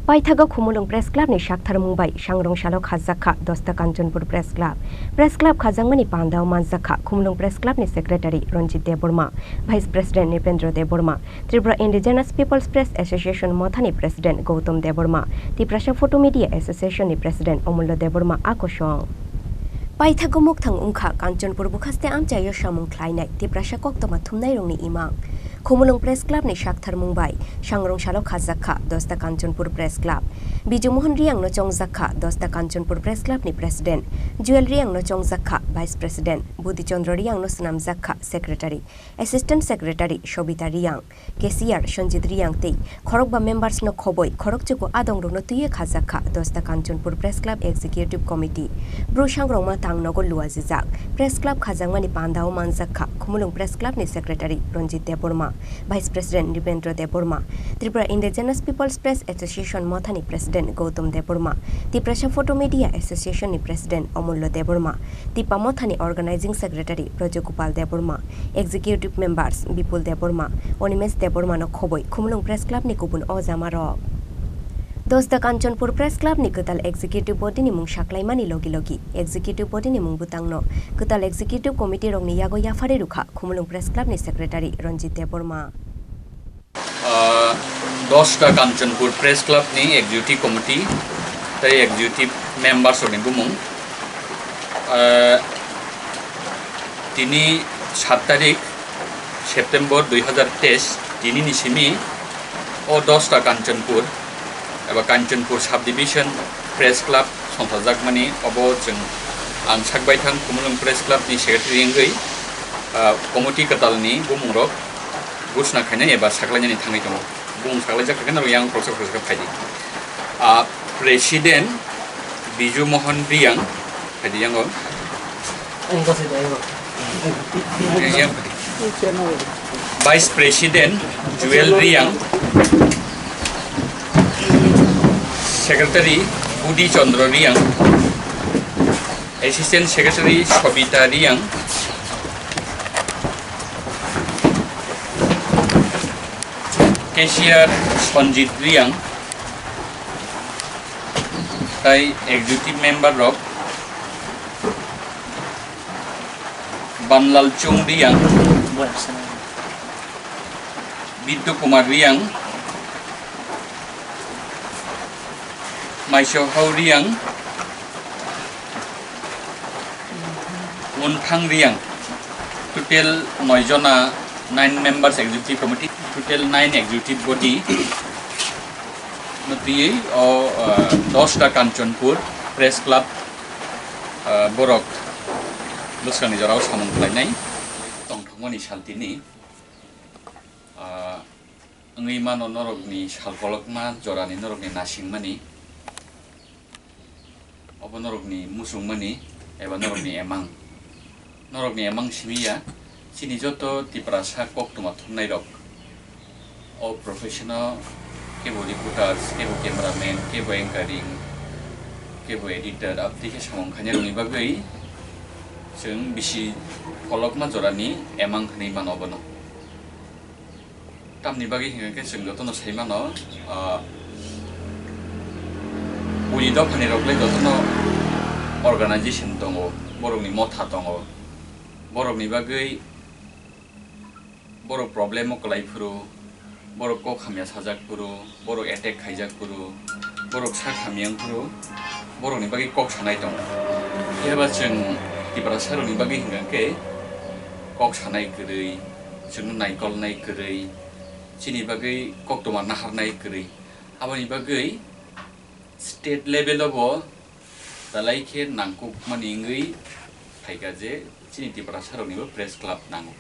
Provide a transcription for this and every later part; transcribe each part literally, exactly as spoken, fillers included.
Paithago Khumulwng Press Club ni saktharmung bai sangrong salo khajak kha Dosta Kanchanpur Press Club. Press Club khajakmani pandao manjak kha Khumulwng Press Club ni Secretary Ranjit Debbarma, Vice President Nripendra Debbarma, Tripura Indigenous People's Press Association Mothani President Gautam Debbarma, Tiprasa Photo Media Association ni President Omullo Debbarma a kosong. Paithago mukthang wngkha Kanchanpur bwkhaste amchaio samung khlainai Tiprasa koktwma thumnairokni imang. Khumulwng Press Club ni saktharmung bai sangrong salo khajak kha Dosta Kanchanpur Press Club. Biju Mohan Riyang no chongjak kha Dosta Kanchanpur Press Club ni President, Jewel Riyang no chongjak kha Vice President, Budi Chandra Riyang no swnamjak kha Secretary, Assistant Secretary Sobita Riyang, Cashier Sanjit Riyang tei khorokba members no khoboi khorokchugo adongrokno twiwi khajak kha Dosta Kanchanpur Press Club Executive Committee. Bru sangrongma tang nogo luajijak. Press Club khajakmani pandao manjak kha Khumulwng Press Club ni Secretary Ranjit Debbarma, Vice President Nripendra Debbarma, Tripura Indigenous People's Press Association Mothani President Gautam Debbarma, Tiprasa Photo Media Association ni President Omullo Debbarma, Tipra Mothani Organizing Secretary Brajagopal Debbarma, Executive Members Bipul Debbarma, Onimesh Debbarma no khoboi Khumulwng Press Club ni kubun ojamarok. Dosta Kanchanpur Press Club ni kwtal Executive Body ni mung saklaimani logi logi Executive Body ni mung bwtang no kwtal Executive Committee rokni yago yapharwi rwkha Khumulwng Press Club ni Secretary Ranjit Debbarma. Ah, Dosta Kanchanpur Press Club ni Executive Committee tei Executive Members rokni bumung. Ah, tini sat tarik September dui hazar teis, tini ni simi o Dosta Kanchanpur eba Kanchanpur Subdivision Press Club songthajakmani obo chwng ang sakbaithang Khumulwng Press Club ni Secretary wngwi, ah, committee kwtalni bumungrok gusna khainai eba saklainani thangwi tongo. Bumung saklaijak khaikhe norok yang khoroksa khoroksa khe phaidi. Ah, President Biju Mohan Riyang, phaidi yango. Yang phaidi. Vice President Jewel Riyang, Secretary Budi Chandra Riyang, Assistant Secretary Sobita Riyang, Cashier Sanjit Riyang, tai Executive Member rok Banlal Chung Riyang, Biddu Kumar Riyang, Maiso Hau Riyang, Wunthang Riyang, total noi jona, nine members executive committee, total nine executive body no twiwi o, ah, Dosta Kanchanpur Press Club, ah, borok bwskangni jorao samung khlainai tongthokmani saltini, ah, wngwi mano norokni sal kolokma jorani norokni nasingmani. Obo norokni muchungmani eba norokni emang. Norokni emang simi ya, chini joto Tiprasa koktwma thumnairok. O profession-o kebo reporters, kebo cameraman, kebo anchoring, kebo editor, aboni khe samung khainai rokni bagwi chwng bisi kolokma jorani emang hwnwi mano obono. Tamni bagwi hwnka khe chwng jotono sai mano, ah, buini dophani rok le jotono organization tongo, borokni motha tongo, borokni bagwi borok problem o kwlai phuru, borok kok hamya sajak phuru, borok attack khaijak phuru, borok sak hamya wng phuru, borokni bagwi kok sanai tongo. Phiya ba chwng Tiprasa rokni bagwi hwnka khe kok sanai kwrwi, chwngno naikolnai kwrwi, chini bagwi koktwma naharnai kwrwi. Aboni bagwi state level o bo talai khe nangkukmani wngwi phaikha je chini Tiprasa roknibo press club nango.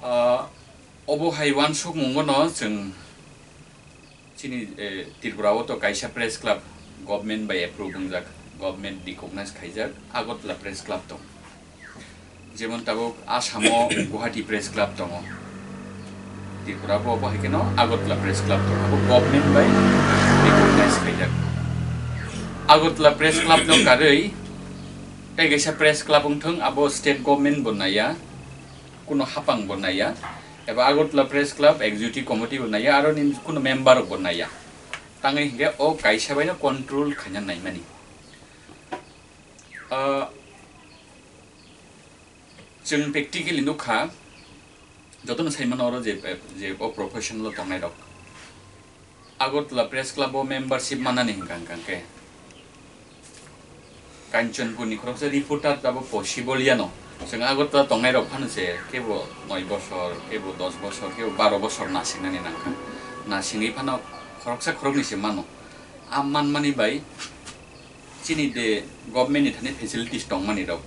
Ah, obo hai uansukmungo no chwng Chini, eh, Tripura o to kaisa press club government bai approve wngjak, government recognize khaijak Agartala Press Club tong. Jemon tabuk Assam o Guwahati Press Club tongo. Tripura bo, bo hai kheno Agartala Press Club tongo. Abo government bai recognize khaijak. Agartala Press Club no karwi tei kaisa press club wngthung, abo state government bo naiya, kuno hapang bo naiya. Eba Agartala Press Club Executive Committee bo naiya, aro ni kuno member rok bo naiya. Tangwi hinkhe o kaisa baino control khaina naimani. Ah, chwng practically nukha, jotono saimano oro je, je o professional tongnai rok. Agartala Press Club o membership manani hinkha, hinkha khe Kanchanpur ni khoroksa reporter tabo possible yano. Chwng Agartala tongnai rok phano se kebo noi bosor, kebo dos bosor, kebo baro bosor nasingnani nangkha. Nasingwi phano khoroksa khoroknwi se mano. A manmani bai chini de government ni thani facilities tongmani rok,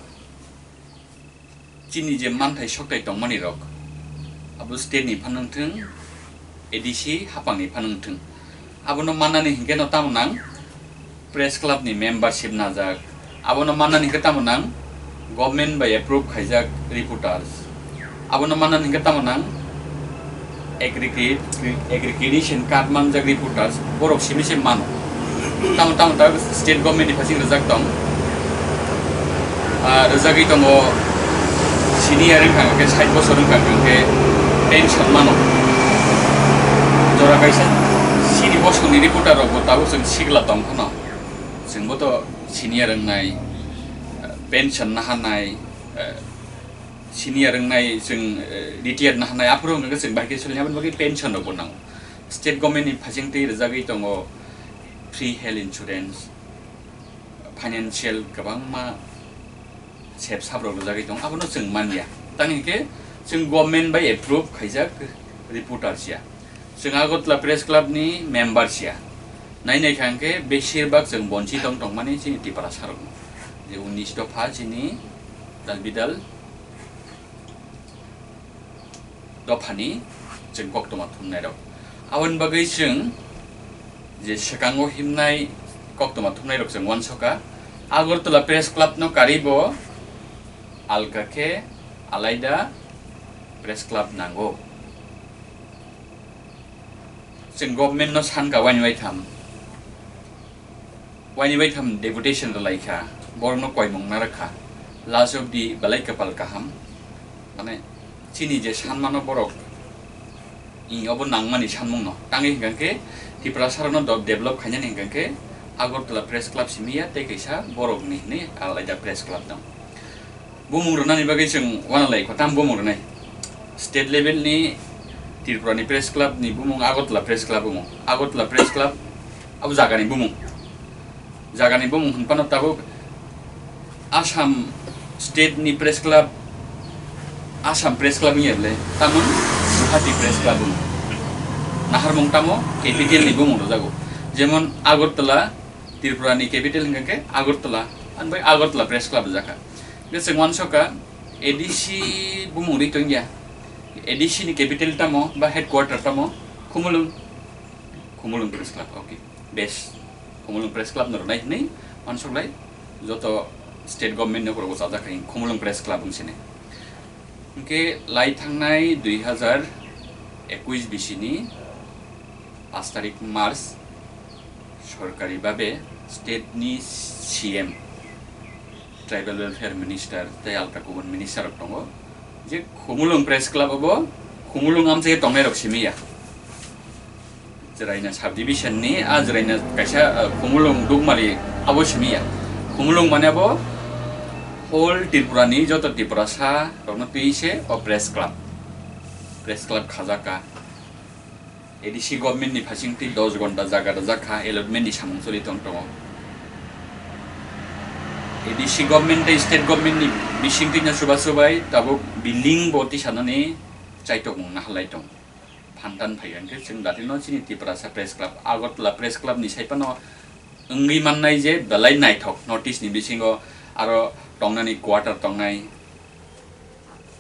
chini je manthai sokthai tongmani rok, abo state ni phano wngthung, A D C hapang ni phano wngthung, abono mannani hinkhe no tamo nang press club ni membership najak, abono mannani hinkhe tamo nang government bai approve khaijak reporters, abono mannani hinkhe tamo nang aggregate, accreditation card manjak reporters, borok simi se mano. Tamo tamo ta state government ni phasing rwjak tong. Ah, rwjagwi tongo senior wngkha khe sait bosor wngkha khe pension mano. Jora kaisa sini bosongni reporter rokbo tabuk chwng sigla tong phano. Chwngbo to senior wngnai, pension nahanai, senior wngnai chwng, eh, retired nahanai, aphuru hwnkha khe chwng bahai khe solinai, aboni bagwi pension rokbo nango. State government ni phasing twi rwjagwi tongo free health insurance, financial kwbangma sep sap rok rwjagwi tongo, abono chwng manya. Tang hinkhe chwng government bai approve khaijak reporter siya, chwng Agartala Press Club ni member siya. Nai nai kha hinkhe besir bak chwng bonchi tong tongmani chini Tiprasa rokno, je unis dopha chini dal bidal dophani chwng koktwma thumnairok. Aboni bagwi chwng je swkango himnai koktwma thumnairok chwng uansukha, Agartala Press Club no karwi bo alka khe alaida Press Club nango. Chwng government no sankha waini waitham. Waini baitham deputation rwlaikha, borokno koimung narwkha, last of the belai kwpal kaham, mane chini je sanmano borok, i obo nangmani sanmungno tangwi hinkha khe Tiprasa rokno do-, develop khainani hinkha khe Agartala Press Club simi ya tei kaisa borokni hinwi alaida press club dong. Bumung rwnani bagwi chwng uanalaikho, tamo bumung rwnai? State level ni Tripura ni Press Club ni bumung Agartala Press Club bumung. Agartala Press Club abo jagani bumung. Jagani bumung hwnphano tabuk Assam State ni Press Club, Assam Press Club wngya le, tamon Guwahati Press Club bumung. Naharmung tamo capital ni bumung rwjago. Jemon Agartala, Tripura ni capital hwnkha khe Agartala, ani bai Agartala Press Club rwjakha. Hwnkhe chwng uansukha, A D C bumung ri tongya. A D C ni capital tamo ba headquarter tamo? Khumulwng. Khumulwng Press Club, okay. Bes. Khumulwng Press Club no rwnai hwnwi uansuklai joto state government ni borok bo chajak khai Khumulwng Press Club wng sini. Hwnkhe lai thangnai dui hazar ekush bisini pash tarik March sorkari babe state ni C M, Tribal Welfare Minister tei alka kubun minister rok tongo, je Khumulwng Press Club abo Khumulwng amchai tongnai rok simi ya. Jwraina subdivision ni a jwraina kaisa, uh, Khumulwng Dukmari abo simi ya. Khumulwng mane abo whole Tripura ni joto Tiprasa rokno twi se o press club, press club khajak kha. A D C government ni phasing twi dos ghonta jaga rwjak kha, allotment ni samung choli tong tongo. A D C government tei state government ni bising twi no chuba chubai tabuk building bo tisanani chaitokmung naharlai tong. Phantan phai hwnkhe chwng datino chini Tiprasa Press Club, Agartala Press Club ni sai phano wngwi mannai je belai naithok North East ni bisingo aro tongnani quarter tongnai.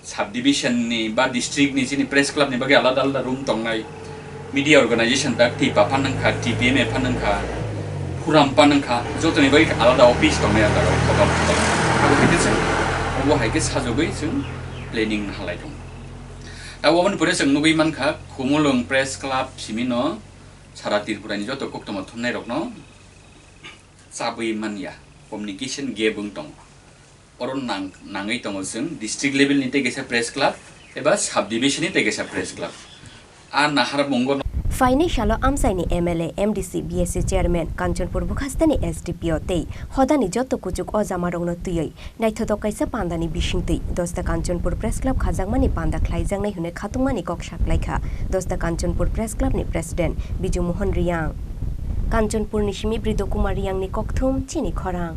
Subdivision ni ba district ni chini press club ni bagwi alada alada room tongnai, media organization ta T I P A phan wngkha, T P M A phan wngkha, Forum phan wngkha, jotoni bagwi alada office tongnai ah jagao kotor kotor. Abo hai khe chwng, obo hai khe sajagwi chwng planning halai tongo. Abo aboni pore chwng nugwi mankha, Khumulwng Press Club simi no sara Tripura ni joto koktwma thumnai rokno chabwi manya, communication gap wng tongo. Oro nang-, nangwi tongo chwng district level ni tei kaisa press club eba subdivision ni tei kaisa press club. A nahar mungo no Phainai salo amchaini M L A, M D C, B S A chairman, Kanchanpur bukhastani S D P O tei hodani joto kuchuk ojamarokno twiwi naithotok kaisa pandani bisingtwi Dosta Kanchanpur Press Club khajakmani panda khlaijaknai hwnwi khatungmani kok saklaikha Dosta Kanchanpur Press Club ni President Biju Mohan Riyang. Kanchanpur ni simi Brido Kumar Riyang ni kokthum chini khorang.